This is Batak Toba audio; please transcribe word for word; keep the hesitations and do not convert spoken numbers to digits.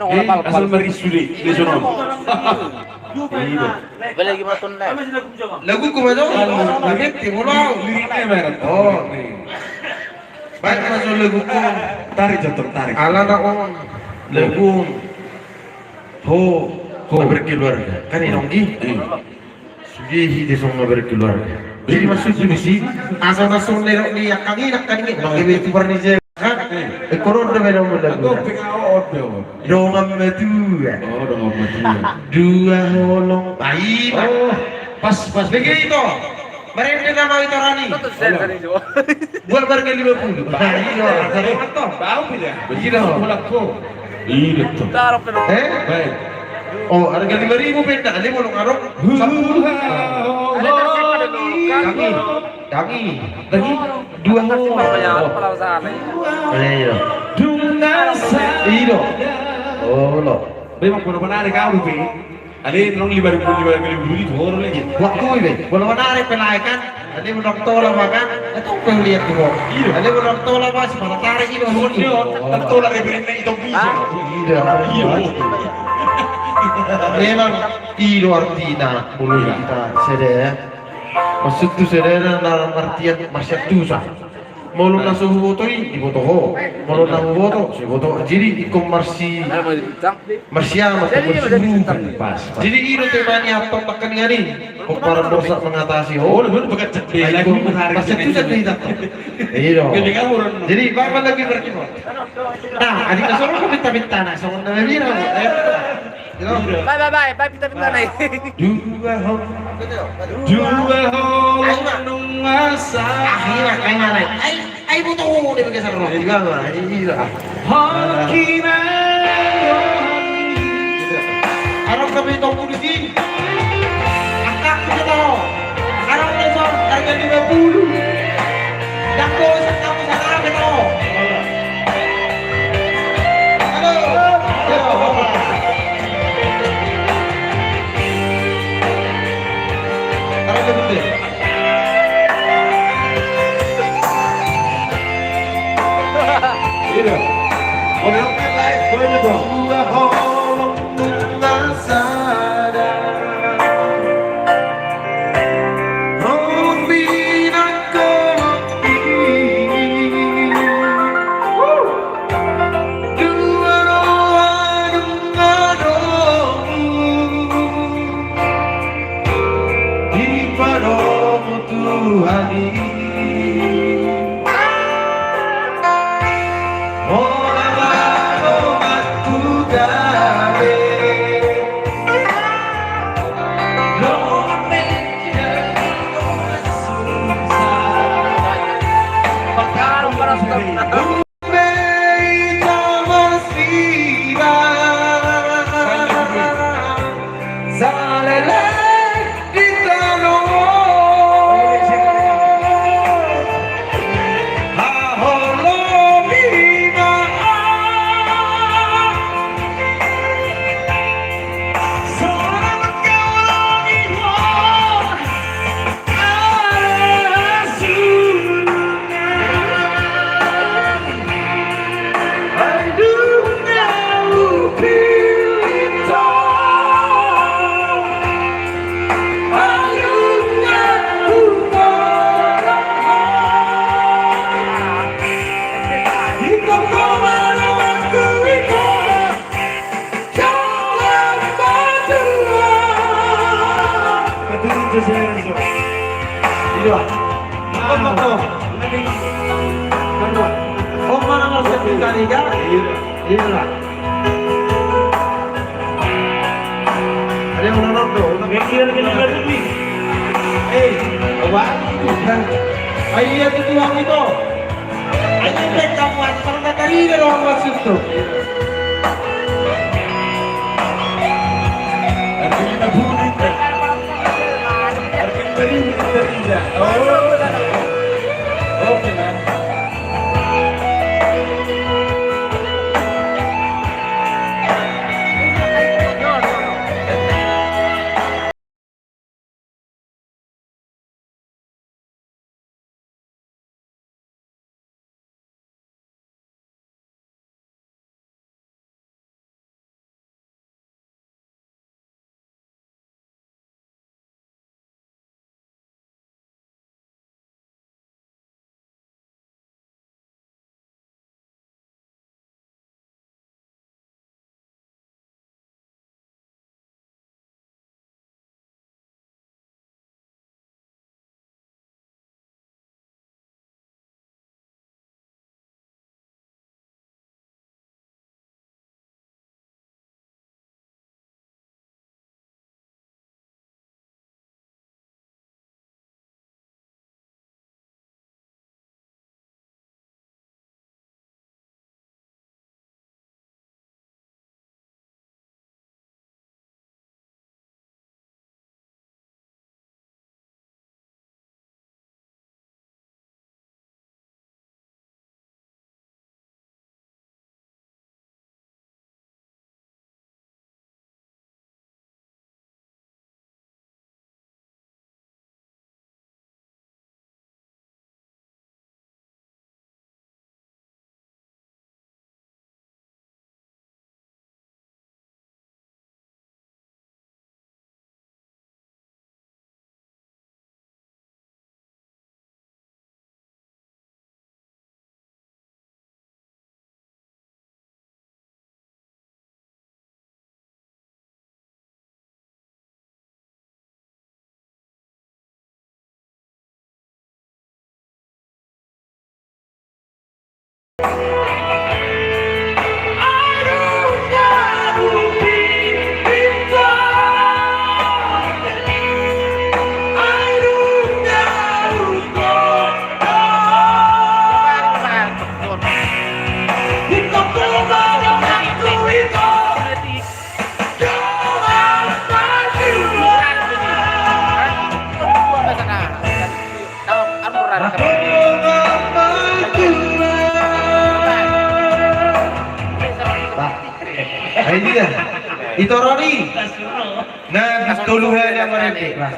Eh, asal marisi sude, sude sonon. Iya. Apalagi maton na. Laguku ma do. Lagu, lagu ente, molo au. Liriknya merah. Oh. Baik, masuk laguku. Tarik, Jotor, tarik. Ala na on. Lagu. Ho, ho. Berkeluarga. Kan i nonggi? Iya. Sude hita songon na berkeluarga. Jadi maksudku disi, asa na songon na nidok ni angka i, angka i, bangke be tu parnija kan? Eh, ingkon on do be na mulai. Dongan matua. Oh, dongan matua. Dua holong. Ai, oh, pas, pas. Begitu. Marende nama ito rani. Buat harga lima puluh. Baik. Iya, harga lima puluh. Bau tidak? Iya. Iya, tuh. Eh? Baik. Oh, harga lima ribu penda, ale molo ngarok. Sepuluh. Dangi, dangi, dangi. Dua. Oh. Iya. Iya. Oh, lo. Memang kurang menarik kau, Pi. Ale, nong lima ribu, lima ribu, lima ribu itu, orang lagi. Waktu itu, belum ada ada pelai kan? Ale, menang tola makan, itu pun lihat di bawah. Iya. Ale, menang tola, Mas, mana tarik itu, Mas? Iya, nang tola, referennya itu bisa. Iya. Iya. Memang, itu artina, mulai kita, sude. Maksudku, sude, dalam artian, masih susah. Molo na so huboto i, diboto ho. Molo na huboto, so diboto. Jadi, ingkon marsi-, marsiamat, marsiamat. Pas, pas. Jadi, i do tema ni antong takkan ngani. Kok para bosak mengatasi ho. Oh, lu bukan cek. Nah, ingkon, pas itu saya cerita. Iya. Jadi, bang, lagi berarti, Bang. Nah, adik kasoro ko pinta-pinta, nah, songon na bira, eh. Bye, bye, bye, bye, pinta-pinta, nah. Dua ho. Dua ho, nunga sa. Ah, iya, kayak mana? Ai, ai, butuh, dia pakai sarung. Iya, iya. Hokina. Arok kami tunggu di sini. Angkat kita tahu. Arok besok harga lima puluh. Dako sakamu sana kita tahu. Halo. Yo. Taruh ke bunda. Iya. Oke, oke, live, boleh dong. Dua ho. Tuhan i. Hola, mano, matu, gabe. Lo, mate, lo, mate, susah. Mataru, mataru. Iya. Apa tuh? Oh, mana mau sertifikat tiga? Iya. Iya. Ada yang menonton tuh. Iya, iya, iya, iya. Eh, apa? Ayo, itu tuh, itu. Ayo, cek kamu, asal nggak tadi dia doang masuk tuh. Harganya bunuh, harganya bunuh, harganya. Oh. Oke, kan? Nah, ini dia. Ito Roni. Nah, tolu hali yang merepek. Nah,